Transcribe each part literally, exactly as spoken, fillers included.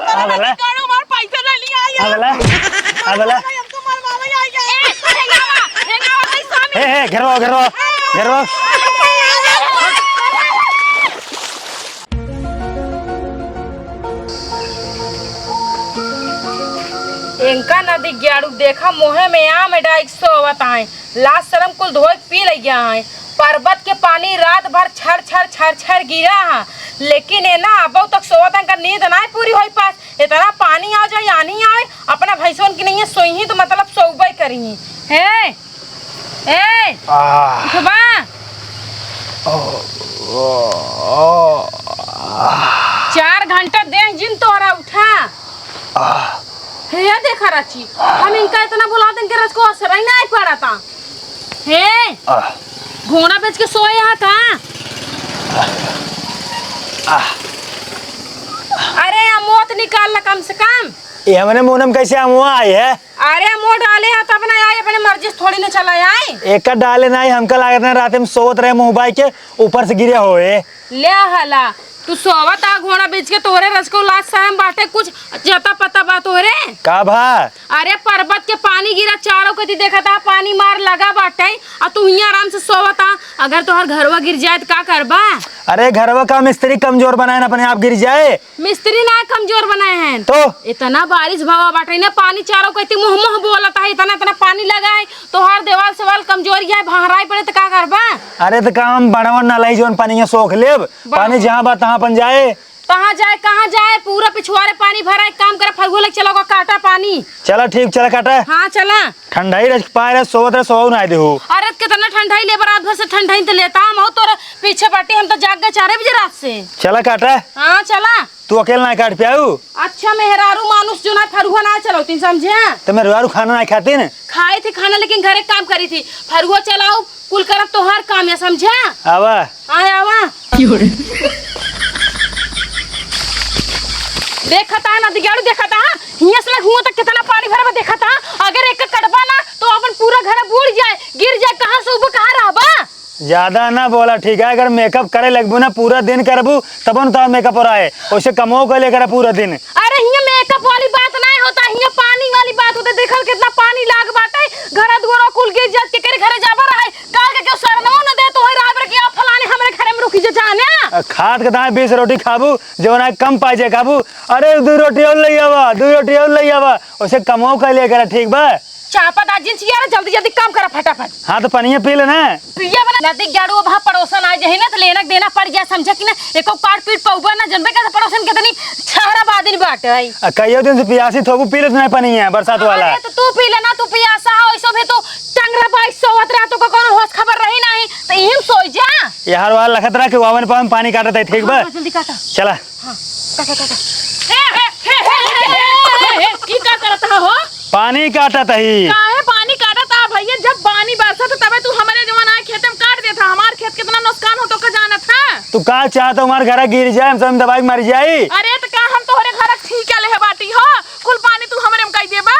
आ गला। करो, हमार पैसा ना लिया, आ गला। आ गला। हमको मरवावे आई है। ए, हेंगावा, हेंगावा, भाई, स्वामी। हे, हे, घेरो, घेरो, घेरो। एनका नदी ग्याड़ू देखा, मोहे में आम डाइक सोवत आए। लाज शरम कुल धोए के पी लइया है। पर्वत के पानी रात भर छर छर छर छर गिरा है, लेकिन ए ना अबौ तक सोवत है, इनका नींद नाय पूरी होई पास। इतना पानी आवे चाहे आनी आवे, अपना भैंसों की नहीं है, सोई ही तो मतलब सोबे करी। हे, ए, आह। उठबा। ओ, ओ, ओ, आह। चार घंटा देह जिन तोहरा उठा। आह। हे, देखा राची, हम इनका इतना बुला दें कि रच को असर ही ना पड़ा था। हे, आह। घोड़ा बेच के सोए हा का? आह। अरे, अमोत निकाल ला कम से कम। ये हमरे मुंह में कैसे अमवा आई है? अरे, अमोत डाले हा तब ना आई, अपने मर्जी से थोड़ी ना चला आई। एका डाले ना आई, हमका लागत ना, रात में सोवत रहे मुंह बाई के, ऊपर से गिरे होए। ले हला, तू सोवत आ घोड़ा बेच के, तोरे रच को लाज शरम बाटे कुछ, जता पता बा तोरे? का भा? अरे पर्वत के पानी गिरा, चारों कती देखत आ, पानी मार लगा बाटे, आ तू हियां आराम से सोवत आ। अगर तोहर घरवा गिर जाए त का करबा? अरे घरवा का मिस्त्री कमजोर बनाए न, अपने आप गिर जाए। मिस्त्री ना कमजोर बनाए हैं। तो? इतना बारिश भवा बाटे ना, पानी चारों कती मुंह मुंह बोलत है, इतना इतना पानी लगा है, तोहार देवाल सेवाल कमजोरी है, भहराई पड़े त का करबा? अरे त का हम बड़वन ना लाई जौन पनिया सोख लेब, बड़वन। पानी जहाँ बा तहाँ अपन जाए। कहाँ जाए, कहाँ जाए? पूरा पिछुआरे पानी भरा है। एक काम करा, फरुआ लेके चला, ओका काटा पानी। चला ठीक, चला काटा। हाँ, चला। ठंडाई रच पाए रहे, सोवत रहे, सोवो ना देहू। अरे, कितना ठंडाई लेबा, रात भर से ठंडाई तो लेता हम, और तोरे पीछे बाटी, हम तो जाग गए चार बजे रात से। चला काटा। हाँ, चला। तू अकेले ना काट पाऊ? अच्छा, मेहरारू मानुष जो ना फरुआ ना चलौतीन, समझे? तो मेहरारू खाना ना खातीन? खाई थी खाना, लेकिन घरे काम करी थी। फरुआ चलाऊ, कुल करब तोहार काम है, समझा? आवा। हाँ, आवा। देखा था ना, दिगाड़ू देखा था, हियां से लग हुआ तक कितना पानी भरा बा, देखा था। अगर एक कटबा ना, तो अपन पूरा घर बूड़ जाए, गिर जाए, कहाँ से उबो, कहाँ रहबा? ज्यादा ना बोला, ठीक है? अगर मेकअप करे लगबू ना, पूरा दिन करबू, तब न तोहार मेकअप हो रहा है। वैसे कमो कर लेकर पूरा दिन। अरे, हियां मेकअप वाली बात ना होता, हियां पानी वाली बात होता। देखल कितना पानी लाग बाटे, घरा दुआरा कुल गिर जात, केकरे घरे जाबा रहे? काल के केहू सरनो न दे, तोहरे राबर के, "आ, फलाने हमरे घरे में रुकी जे जाने।" आ, खात के दाएं बीस रोटी खाबू, जवन आए कम पाई जे खाबू। अरे, दू रोटी और ले आवा, दू रोटी और ले आवा, ओसे कमो कर लिया करा, ठीक बा? चापा दा जिन चियारा, जल्दी जल्दी काम करा फटाफट। हाँ, तो पनिया पी ले ना। पिया बना, नदी ग्याड़ू, अब हाँ पड़ोसन आ जाही ना, तो लेना देना पड़ जाए, समझा कि ना? एको काट पीट पौबा ना, जनबे का पड़ोसन कितनी छहरा बादिन बाटे। आ, कइयो दिन से पियासी थोबू, पी लेत ना पनिया, बरसात वाला। अरे, तो तू पी लेना, तू पियासा हो, ऐसो भी तू टंगरा बाई सोवत रहा, तो का कोनो होश खबर रही नहीं, तो इही में सोई जा। यार, वाला लखत रहा कि वावन पावन पानी काटत है, ठीक बा? हाँ, जल्दी काटा। चला। हाँ, काटा, काटा। हे, हे, हे, की का करत ह हो? पानी काटत ही। काहे पानी काटत ह भैया? जब पानी बरसत ह तबे तू हमरे जवन आए खेते में काट देत ह। हमार खेत कितना नुकसान हो तो का जानत ह? तू का चाहत ह, हमार घर गिर जाए, हम सब दबाई के मर जाई? अरे त का हम तोहरे घर ठीक लेहे बाटी हो? कुल पानी तू हमरे में कई देबा?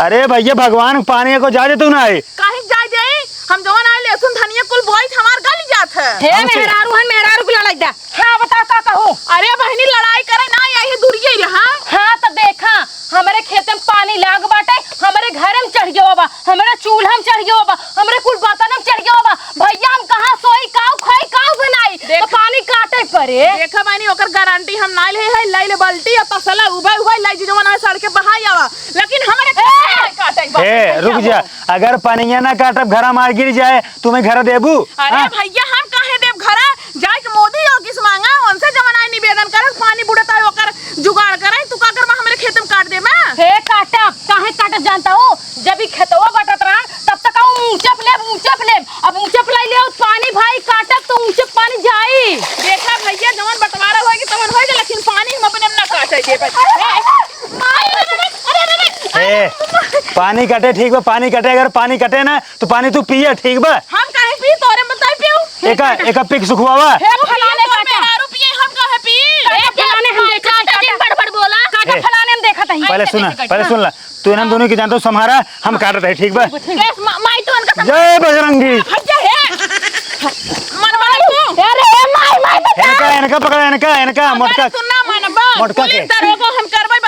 अरे भैया, भगवान के पानी को जाए दे तू ना है। काहे के जाए देई? हम जवन आए लहसुन धनिया कुल बोई त हमार गल जात ह। हे हमसे। मेहरारू हन, मेहरारू के लड़ाई दा। हाँ, बता का कहूँ? अरे बहिनी, लड़ाई करे ना, यही दूरिये रहा। हाँ, त देखा, हमरे खेते में पानी लाग बाटे, हमरे घरे में चढ़ गयो बा, हमरे चूल्हा में चढ़ गयो बा, हमरे कुल बर्तन में चढ़ गयो बा। भैया, हम कहाँ सोई, काऊ खाई, काऊ बनाई? तो देख। पानी काटे पड़े। देखा बहिनी, ओकर गारंटी हम ना ले है, ले ले बाल्टी और तसला उबे उबे ले जी, जवन आए सड़के बहाई आवा, लेकिन हमरे खेते में ए! नहीं काटे बा। ए, रुक जा, अगर पनिया ना काटब, घरा मार गिर जाए, तुम्हें घर देबू? अरे हाँ? भैया, हम काहे देब घरा? जाए के मोदी योगी से मांगा, उनसे जवन आए निवेदन करब, पानी बुड़त आए, ओकर जुगाड़ करे। तू का करबा, हमरे खेत में काट देबा? हे काटब, काहे काटब जानता हो? जब ई खेतवा बटत रहा, तब तक हम ऊंचप लेब, ऊंचप लेब। अब ऊंचप लाई ले, पानी भाई काटब तो ऊंचप पानी जाई। देखा भैया, जवन बंटवारा होएगी, तवन होएगी, लेकिन पानी हम अपने में ना काटे देबे। अरे, अरे, अरे, अरे, अरे, अरे, अरे, ए, पानी कटे, ठीक बा, पानी कटे, अगर पानी कटे ना, तो पानी तू पिए, ठीक बा? हम काहे पी, तोरे बताई पियो। एका, एका पिक सुखवावा। हे फलाने तोर काटा। मेहरारू पिए, हम काहे पी? काटा फलाने हम देखा, काटा, काटा। दिन भर भर बोला। काटा हे, फलाने हम देखा तही। पहले सुना, पहले सुन ला। तू इन्हन दोनों के जानता हूँ, सम्हारा, हम काटत है, ठीक बा? ठीक बा। ए, मा-, माई तो उनका सब जय बजरंगी। भैया हे। मन मार तू। अरे, ए, माई, माई, बचा। इनका, इनका पकड़ा, इनका, इनका, अगर मोटका। सुनना मन बा, मोटका पुलिस के। दरोगा हम करबै,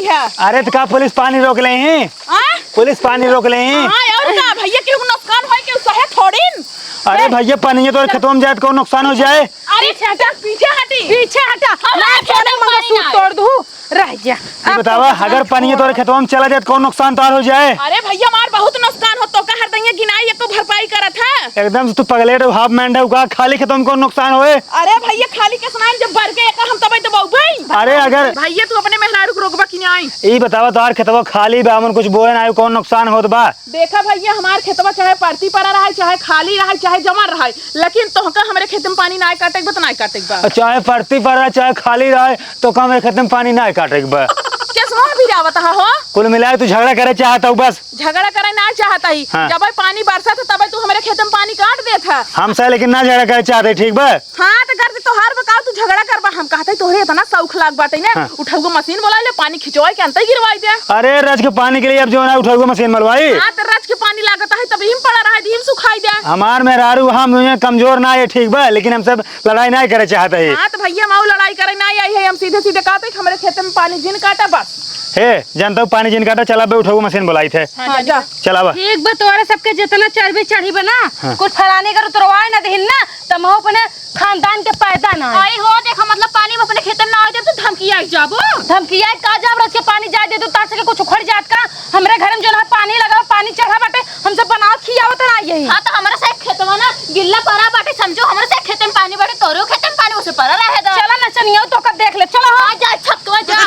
है। अरे, त का पुलिस पानी रोक लेइ ही? हाँ? पुलिस पानी रोक लेइ ही? हाँ, और का भइया, केहू नुकसान होइ, केहू सहे थोड़ीन। अरे भइया, पानी तोरे खेतवा में जाए त कौन नुकसान होइ जाए? अरे पीछे हटा, पीछे हटी। पीछे हटा। हमारे खेतवा में पानी ना आए। तोड़ दू। रह जा। ई बतावा, अगर पनिया तोरे खेतवा में चला जाए त कौन नुकसान तोहार होइ जाए? अरे भइया, हमार बहुत नुकसान हो, तोका हरदइया गिनाई, एको भरपाई करत है। एकदम से तू पगलेट हो, half mind है का? खाली खेतवा में कौन नुकसान होए? अरे भइया, खाली कैसे ना, जब बरके एका हम तबे तो बउबई। अरे अगर भइया, तू अपने मेहरारू को रोकबा कि नाई? ई बतावा, तोहार खेतवा खाली बा, हमन कुछ बोए ना, कौन नुकसान होत बा? देखा भइया, हमार खेतवा चाहे परती पड़ा रहे, चाहे खाली रहे, चाहे जमल रहे, लेकिन तोहका हमरे खेत में पानी नाय काटे के बा, त नाय काटे के बा। चाहे परती पड़ा रहे, चाहे खाली रहे, तोहका हमरे खेत में पानी नाय काटे के बा। केस मुँह भिरावत हा हो? कुल मिलाए तू झगड़ा करे चाहत हऊ बस। झगड़ा करे नाय चाहत ही। हाँ। जब पानी बरसत है, तबे तू हमरे खेत में पानी काट देत है। हमसे लेकिन ना झगड़ा करे चाहत ही, ठीक बा? हाँ, त कर दे तोहार बकाव, तू झगड़ा करबा। हम कहत ही तोहरे इतना शौक लाग बाटे ना, हाँ। उठउआ मशीन बोलाइ ले, पानी खिंचवाइ के अंतई गिरवाइ दे। अरे, रज के पानी के लिए अब जो ना उठउआ मशीन मलवाई। हाँ, त रज के पानी लागत है, तब हिम पड़ा रहे, हिम सुखाइ दे। हमार मेहरारू, हम दुनिया कमजोर ना है, ठीक बा, लेकिन हम सब लड़ाई ना करे चाहत ही। हाँ, त भइया, हम लड़ाई करे ना आई है, हम सीधे सीधे कहत ही कि हमरे खेत में पानी जिन काटा बस। हे, जानत हऊ, पानी जिन काटा, चला बे, उठउआ मशीन बोलाइत है। हाँ, जा। चला बा। ठीक बा, तोहरे सबके जितना चर्बी चढ़ी बा ना, हाँ। कुल फलानी अगर उतरवाए ना दिहिन ना, त हम अपने खानदान के पैदा ना है। आई हो, देखा, मतलब, पानी में अपने खेते में ना आवे देब, तो धमकिया के जाबो। धमकिया के का जाब, रज के पानी जाए दे दो, तार से के कुछ उखड़ जात का? हमरे घर में जो ना पानी लगा, पानी चढ़ा बाटे, हमसे बनावत खियावत ना यही। हाँ, तो हमरा से खेतवा ना गिल्ला परा बाटे, समझो, हमरा से खेते में पानी बाटे, तोरो खेते में पानी उसे परा रहे दा। चला नचनिया, तोका देख ले, चला हो। आ जा, छत को जा।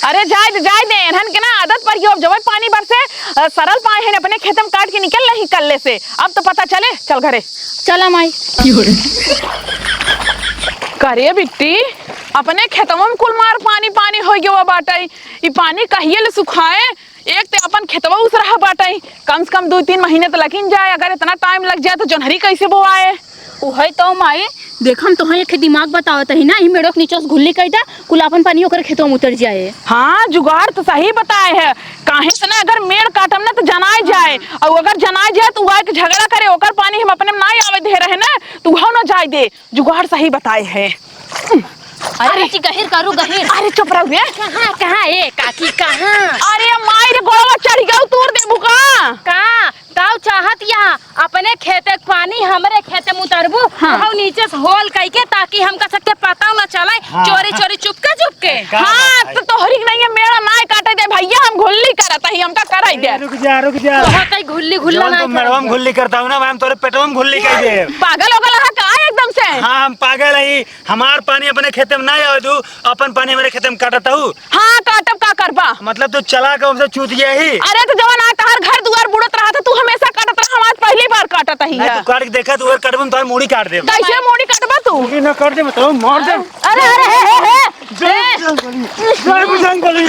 अरे जाए दे, जाए दे, एनहन के ना आदत पड़ गई, अब जब पानी बरसे, अ, सरल पाए हैं, अपने खेते में काट के निकल रही कल्ले से, अब तो पता चले, चल घरे। चला माई। करे बिट्टी, अपने खेतवा में कुल मार पानी पानी होइ गवा बाटइ। ई पानी कहिए ले सुखाए? एक ते अपन खेतवा उसरहा बाटइ, कम से कम दुइ तीन महीने त लगिन जाए। अगर इतना टाइम लग जाए त जोन्हरी कइसे बोआए? उहइ तउ माई, देख हम तोहइ एक ठे दिमाग बतावत ही ना, ई मेड़वा के नीचे से घुल्ली कइ दा, कुल आपन पानी ओकरे खेतवा में उतर जाए। हाँ, जुगाड़ त सही बताए है। काहे से ना, अगर मेड़ काटम ना त जनाइ जाए, अउर अगर जनाइ जाए त उ आइके झगड़ा करे, ओकर पानी हम अपने में नाहीं आवे दे रहे ना, त उहउ ना जाइ दे। जुगाड़ सही बताए है। अरे अरे। चाची, गहिर करू, गहिर। अरे चुप रहू बे। कहाँ, कहाँ ए काकी, कहाँ? अरे माई रे, गोड़वा चढ़ गउ, तूर देबू का? का? काउ चाहत यहाँ अपने खेते के पानी हमरे खेते में उतरबू, हाँ। उहउ नीचे से होल कइ के, ताकि हमका सबके पता न चले, हाँ। चोरी चोरी चुपके चुपके। का हाँ, बात है? त तोहरी के नहीं है, मेड़ा नाहीं काटे दे भइया, हम घुल्ली करत ही, हमका कराइ दे। ए, रुक जा, रुक जा। बहुत ही घुल्ली घुल्ला जौन नाहीं तू मेड़वा में करत। घुल्ली करत हऊ ना, हम तोरे पेटवा में घुल्ली कइ दे। पागल ओगल हा का एकदम से? हाँ, हम पागल ही। हमार पानी अपने खेते में नाहीं आवे दू, अपन पानी हमरे खेते में काटत हऊ। हाँ, काटब का करबा? मतलब तू चला के हमसे चूतिया ही? अरे त जवन आज तहार घर दुआर बुड़त रहा त तू हमेसा काटत रहा, हम आज पहली बार काटत ही नहीं, है। तू काट के देखा, तू अगर कटबू, हम तोहार मूड़ी काट देब। कइसे मूड़ी कटबा तू? मूड़ी ना काट दे, मतलब मार दे। अरे, अरे, हे, हे, हे। जय बजरंग बली, जय बजरंग बली।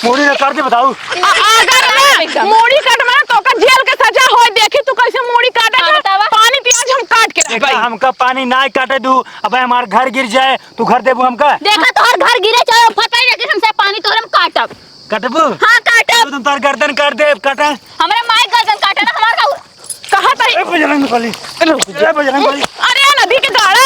मूड़ी ना काट दे, बताऊ। अ-, अगर ना मूड़ी कटबा ना, तोका जेल के सजा होए, देखी तू कइसे मूड़ी काटे हाँ, के। बतावा। पानी पियाज हम काट के देखा, रखबई। हमका पानी नाहीं काटे दू, अबे हमार घर गिर जाए, तू घर देबू हमका? देखा, तोहर घर गिरे चाहे फटे, लेकिन हमसे पानी तोहरे हम काटब। कटबू? हाँ, काटब। तू, तुम तार गर्दन काट दे, काटा। हमरे माई गर्दन काटे ना, हमार का कहा था? ए, बजरंग बली। ए, बजरंग बली। अरे, नदी के गाड़ा।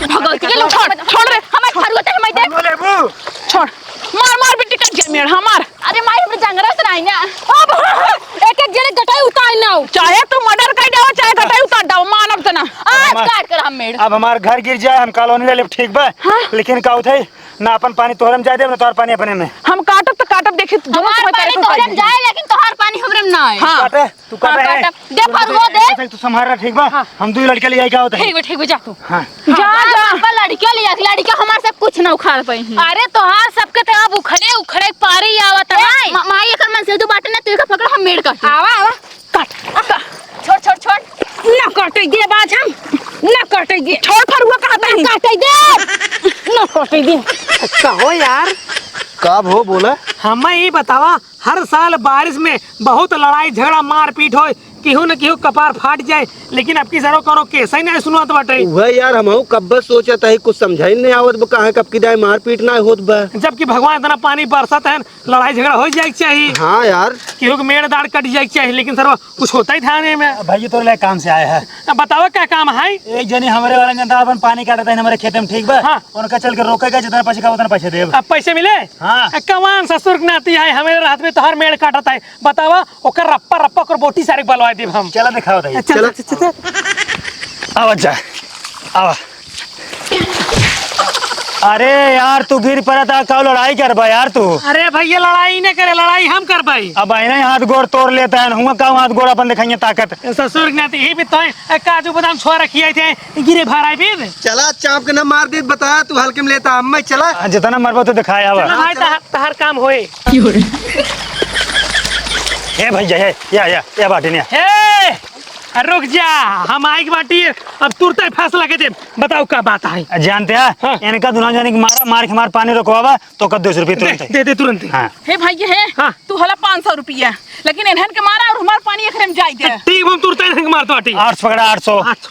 भगवती के लोग, छोड़, छोड़ रे। हमार फरुआ ते हमार दे। बोले बू। छोड़। मार, मार, बिट्टी कट गया मेड़, हाँ, मार। अरे माई, हमरे जंगरा से नहीं ना। अब एक एक जने गटाई उतार ना हो। चाहे तू मर्डर कर जाओ, चाहे गटाई उतार जाओ, मानब त ना। आज अब हमार काट कर हम मेड़। अब हमार घर गिर जाए, हम कॉलोनी ले लेब, ठीक बा? हाँ। लेकिन का होत है, ना अपन पानी तोहरे में जाए देब, ना तोहर पानी अपने में। हम काटब त काटब, देखी, दोनों हमार समय पानी करे तो तोहरे में सही। जाए, लेकिन तोहार पानी हमरे में ना आए। हाँ। काटे, तू काटा काटा। है। दे फरुआ दे। तू संभाल रहा, ठीक बा? हाँ। हम दुई लड़के ले आई का होत है। ठीक बा, ठीक बा, जा तू। हाँ। जा, जा। पापा लड़के ले आई, लड़के हमार से कुछ ना उखाड़ पाई हैं। अरे तोहार सबके तो अब उखड़े, उखड़े पारी आवत है। मा-, माई एकर मन से तू बाटे ना, तू एकर पकड़, हम मेड़ काटी। आवा, आवा। काट, काट। छोड़, छोड़, छोड़। ना काटे दे बाज हम, ना काटे दे। छोड़ फरुआ कहा ना तनी। काटे दे, ना काटे दे। कहो यार। का भो बोला? हमें ई बतावा, हर साल बारिश में बहुत लड़ाई झगड़ा मारपीट होए, केहू न केहू कपार फाट जाए, लेकिन अब की सरो कौनो केस ही नहीं सुनत बाटे। वह यार, हमहू कब्बे सोचत है, कुछ समझाई नहीं आवत बा, काहे कब की दाई मारपीट ना होत बा। जबकि भगवान इतना पानी बरसत है, लड़ाई झगड़ा हो जाए के चाहिए। हाँ यार। केहू के मेड़ दाड़ कट जाए के चाहिए, लेकिन सर कुछ होता ही थाने में। भैया तोरे लिए काम से आए हैं। अब बतावा का काम है? एक जनी हमरे वाला जनता अपन पानी काटत है हमरे खेते में, ठीक बा? हाँ। उनका चल के रोकेगा, जितना पैसे का उतना पैसे देब। अब पैसे मिले? हाँ। ए, कमान ससुर के नाती है, हमरे रात में तोहर मेड़ काटत है। बतावा, ओकर रप्पा रप्पा ओकर बोटी सारे के बलवा देब हम। चला दिखाओ दाई। चल, चला। चल, चल, चल। आवा जा, आवा। अरे यार, तू गिर पड़ा था, का लड़ाई करबा यार तू? अरे भैया, लड़ाई नहीं करे, लड़ाई हम करबाई। अब आई नहीं, हाथ गोड़ तोड़ लेता है, हुआ का हाथ गोड़ अपन दिखाइए ताकत। ससुर के नाती ही भी तो है, ए, काजू बादाम छोड़ रखी आई थे, गिरे भार आई भी। चला, चाप के ना मार दे, बता तू हल्के में लेता, हम मैं चला। हाँ, जितना मरबो तो दिखाए आवा। चला भाई, चला। तहार, तहार काम होए। ए भैया, ए, या, या, या बाटी नहीं। ए, रुक जा, हम आइक बाटी, अब तुरते फैसला के दे, बताओ का बात है? जानते हैं, हाँ। इनका दुल्हन जाने की मारा, मार के मार पानी रोकवावा, तो कर दो सौ रुपये दे, तुरंत है। दे दे तुरंत ही। हाँ। हे भैया, हे, हाँ। तू हला पाँच सौ रुपया, लेकिन इन्हन के मारा और हमार पानी एकरे में जाई दे। ठीक, हम तुरते इन्हन के मारत बाटी। आठ सौ पकड़ा, आठ सौ। आठ सौ।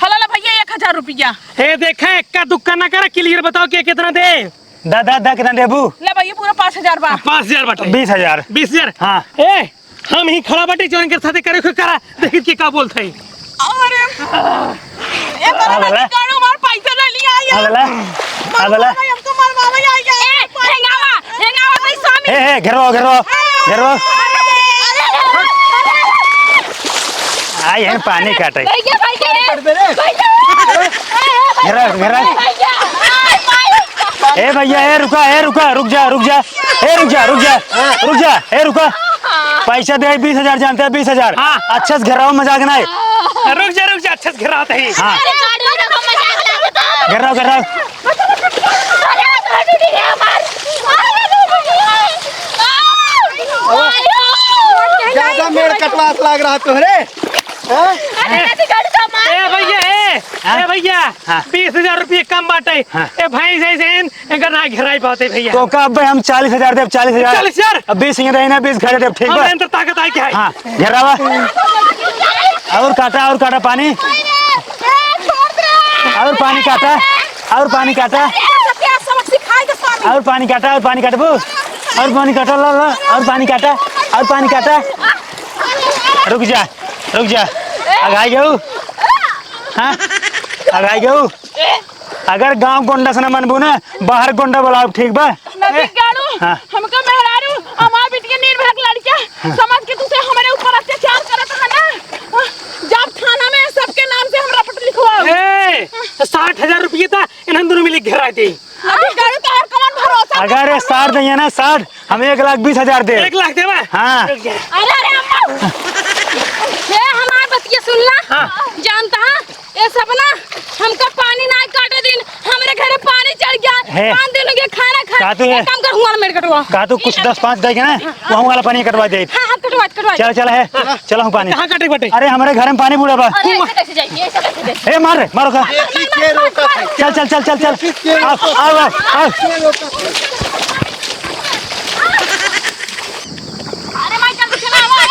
हला ला भैया, एक हजार रुपया। हे देखा, एक्का दुक्का ना करा, clear बताओ के कितना दे। दा, दा, दा, कितना देबू? ले भैया, पूरा पाँच हजार बा। पाँच हजार बाटे। बीस हजार। बीस हजार? हाँ। ए, हम ही खड़ा बाटे, जौन के साथे करे के करा, देखित के का बोलत है। अरे, ए, आ, बोला। कारो मार पैसा ले लिया यार। आ, बोला। मार, आ, बोला। मार, हमको मार, मार, आ, आ, ए, हेंगावा, हेंगावा, भाई स्वामी। ए, ए, घेरो, घेरो, घेरो। अरे, अरे, अरे, अरे। आ, यहन पानी काटे। भैया, भैया, ए, भैया। घेरा, घेरा। भैया, ए, भैया, ए, रुका, ए, रुका, रुक जा, रुक जा। ए, रुक जा, रुक जा, रुक जा, ए, रुका। पैसा दे, बीस हजार जानते हैं, बीस हजार। हाँ। अच्छा से घेराओ, मजाक नहीं। रुक जा, रुक जा, अच्छा से घेराओ तही। हाँ। अरे, गाड़ी में मजाक लगे तो। घेराओ, घेराओ। अरे, गाड़ी में हमार। ज्यादा मेड़ कटवास लाग रहा तोहरे। हाँ? अरे, गाड़ी का मार। ए भैया, ए, हाँ? ए भैया, हाँ। बीस हजार रुपये कम बाटे। हाँ। ए भाई, सही से इन, इनका ना घेराई पाते भैया। तो का अब हम चालीस हजार देब, चालीस हजार। चालीस हजार? अब बीस यहाँ देना, बीस घरे देब, ठीक हम बा? अंदर ताकत आई क्या है? हाँ, घेरावा। और काटा, और काटा पानी। और पानी काटा, और पानी काटा। और पानी काटा, और पानी काटबू। और पानी काटा, ला, ला, और पानी काटा, और पानी काटा। रुक जा, रुक जा। अघाई गऊ? हाँ? अघाई गऊ? अगर गाँव गोंडा से न मनबू ना, बाहर गोंडा बुलाओ, ठीक बा? नदी गाड़ू, हाँ। हमका मेहरारू, हमार बिटिया नीर भर लड़का, हाँ। समझ के तुसे हमरे ऊपर अत्याचार करत है ना, हाँ, जाब थाना में सबके नाम से हम रपट लिखवाओ। ए, साठ हजार रुपये था, इन्हन दोनों मिली घेराई दे। अभी गाड़ू तोहर कौन भरोसा? अगर ये साठ नहीं है ना, साठ, हम एक लाख बीस हजार दे। एक लाख देवा? हाँ। रुक जा। अरे, अरे, अम्मा। हे, हमार बतिया सुन ला। हाँ। जानता है, ये सब ना, हमका पानी ना काटे दिन, हमरे घरे पानी चढ़ गया। हे। पाँच दिन हो गया खाना खा। का तू है? एक काम कर, हुआ मेड़ कटवा। का तू कुछ दस पाँच दे के ना, हाँ। वहाँ वाला पानी कटवा दे। हाँ, हाँ, कटवा, कटवा। चल, चल, है। चलो, हम पानी। कहाँ काटे के बाटे? अरे, हमरे घर में पानी बूढ़ा बा। अरे, ऐसे कैसे जाएंगे? ऐसे कैसे जाएंगे? ए, मार रे, मारो का। मार, मार, मार, मार, मार। चल, चल, चल, चल, चल। आओ, आओ, आओ, आओ। अरे, माई, चल, चल, आओ, आओ।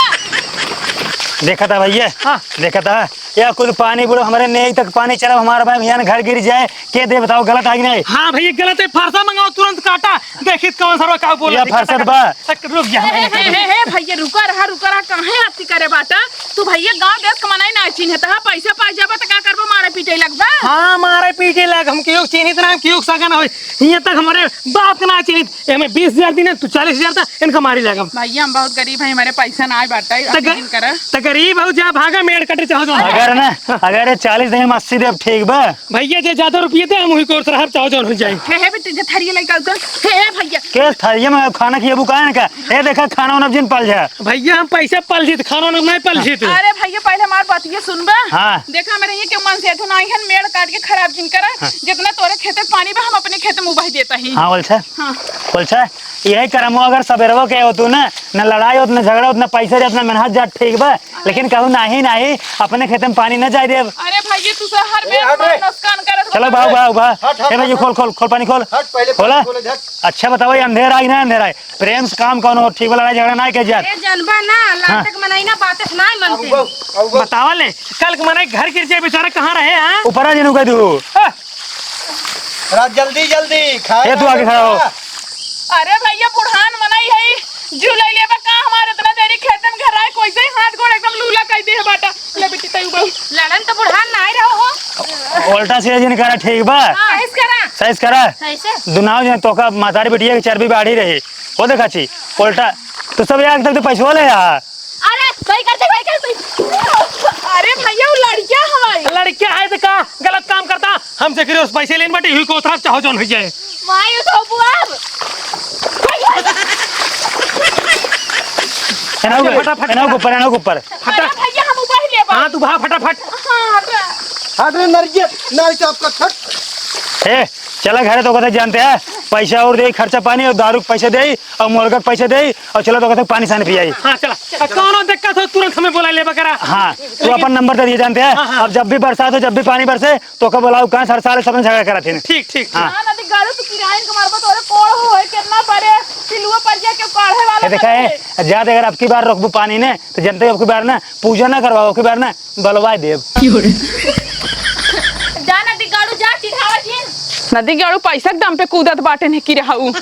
देखा था भैया? हाँ। देखा था? या कुल पानी बूढ़ा, हमरे नेई तक पानी चला, हमारा भाई भैया ने घर गिर जाए, के दे बताओ, गलत है कि नहीं? हाँ भैया, गलत है, फरसा मंगाओ, तुरंत काटा। देखित कौन सरवा का बोला या थी, फरसत बा। तक रुक जा, हे, हे, हे, हे, भैया, रुका रहा, रुका रहा, काहे अति करे बाटा? तू भैया गाँव देश के मनई ना चिन्हे, तहा पैसा पाई जाबा त का करबो, मारे पीटे लगबा? हाँ, मारे पीटे लग, हम केहू चिन्हित ना, हम केहू सगा ना होई। हियाँ तक हमरे बाप के ना चिन्हित, ए, हमें बीस हजार दिन, तू चालीस हजार था, इनका मारी लगम। भैया, हम बहुत गरीब हैं, हमारे पैसा ना आए बाटा, त अति ग-, दिन करा। त गरीब हो, जा भागा, मेड़ कटे चाहो जो। अगर ना, अगर ये चालीस दिन में अस्सी देब, ठीक बा? भैया, जे ज्यादा रुपये दे, हम वही कोर्स रहब, चाहो जौन हो जाए। हे, हे, बेटी, जे थरिया लइका उतर। हे, हे, भैया। के थरिया में खाना खियाबू काहे ना का? हे, देखा, खाना वाना जिन पल जा। भैया, हम पैसे पल जीत, खाना वाना नहीं पल जीत। अरे भैया, पहले हमार बतिया सुनबा। हाँ। देखा, मेरे ये के मन से तो नहीं है, मेड़ काट के खराब जिन करा। हाँ। जितना तोरे खेते पानी बा, हम अपने खेते में उबाई देता ही। हाँ, बोल छे। हाँ। बोल छे। यही करमो अगर सबेरवा के होतू ना, न लड़ाई होत, न झगड़ा होत, न पैसा जात, न मेहनत जात, ठीक बा। लेकिन कहू नाही, नाही, अपने खेते में पानी न जाए देब। अरे भैया, तू तो हर ए, बेर हट रे। हमार नुकसान करत चलो, बा। भाव, भाव, भाव। हट, हट, ए भैया, हट, खोल, हट। खोल, खोल, पानी खोल। हट, पहले खोला? पानी खोले, हट। अच्छा, बताओ, ये अंधेर आई ना, अंधेर आई? प्रेम से काम कौन हो, ठीक वाला लड़ाई झगड़ा ना के जात। अरे जनबा ना, हाँ। लाटक मनई ना बात ना मनते। अब वो, अब वो। बतावा ले, कल के मनई घर गिर जाए, बेचारा कहाँ रहे, हाँ? ऊपर आ जिनु कह दू। हाँ। रात जल्दी, जल्दी, खाए ए, तू आगे खड़ा हो। अरे भैया, बुढ़ान मनई है, जीव ले लेबा का हमार? इतना देरी खेते में घर आए, कोई से हाथ गोड़ एकदम लूला कइ दे बाटा। ले बेटी, तई उबा। लड़न तो बुढ़ान नाई रहो हो। उल्टा सीधा जिन करा, ठीक बा? हाँ। सही से करा। सही से करा। सही से। दुनाव जन तोका मतारी बेटिया के चर्बी बाढ़ी रही। वो देखा छी, उल्टा। तू सब यार तक तो पैसवा ले आ। अरे, सही कर दे, सही कर दे। अरे भैया, वो लड़किया हमारी। लड़किया है तो का? गलत काम करता। हमसे करे उस पैसे लेन बाटी हुई को उतरा चाहो जौन हुई जाए। माई उठाओ बुआर। एना ऊपर, फटाफट। एना ऊपर, एना ऊपर। फटा। अरे भैया, हम ऊपर ही लेबा। हाँ, तू भा फटाफट। हाँ, हट। हट रे नरिया, नारी चौप का छट। ए, चला घरे तो कहते जानते हैं, पैसा और दे, खर्चा पानी और दारू के पैसे दे और मुर्गा के पैसे दे और चला तो कहते पानी सानी पियाई। हाँ, चला। आ, कौनो दिक्कत हो, तुरंत हमें बोला लेबा करा। हाँ, तू लेकिन अपन नंबर दे दिए जानते हैं। हाँ, हाँ। अब जब भी बरसात हो, जब भी पानी बरसे, तो का बोलाऊ, कहाँ सर सारे सब झगड़ा करत हैं। ठीक, ठीक, ठीक। हाँ। ना, ना, दिख गाड़ू, तू किराइन के मारबा, तोरे कोड़ हो, कितना बड़े पिलुआ पर जाके काढ़े वाला ये देखा है, बनते। ज्यादा अगर अब की बार रोकबू पानी ने, तो जनते अब की बार ना पूजा ना करवाओ, अब की बार ना बलवाए देब। जा नदी गाड़ू, जा, चिढ़ावा जिन। नदी गाड़ू पैसा के दम पे कूदत बाटे ने की रहू।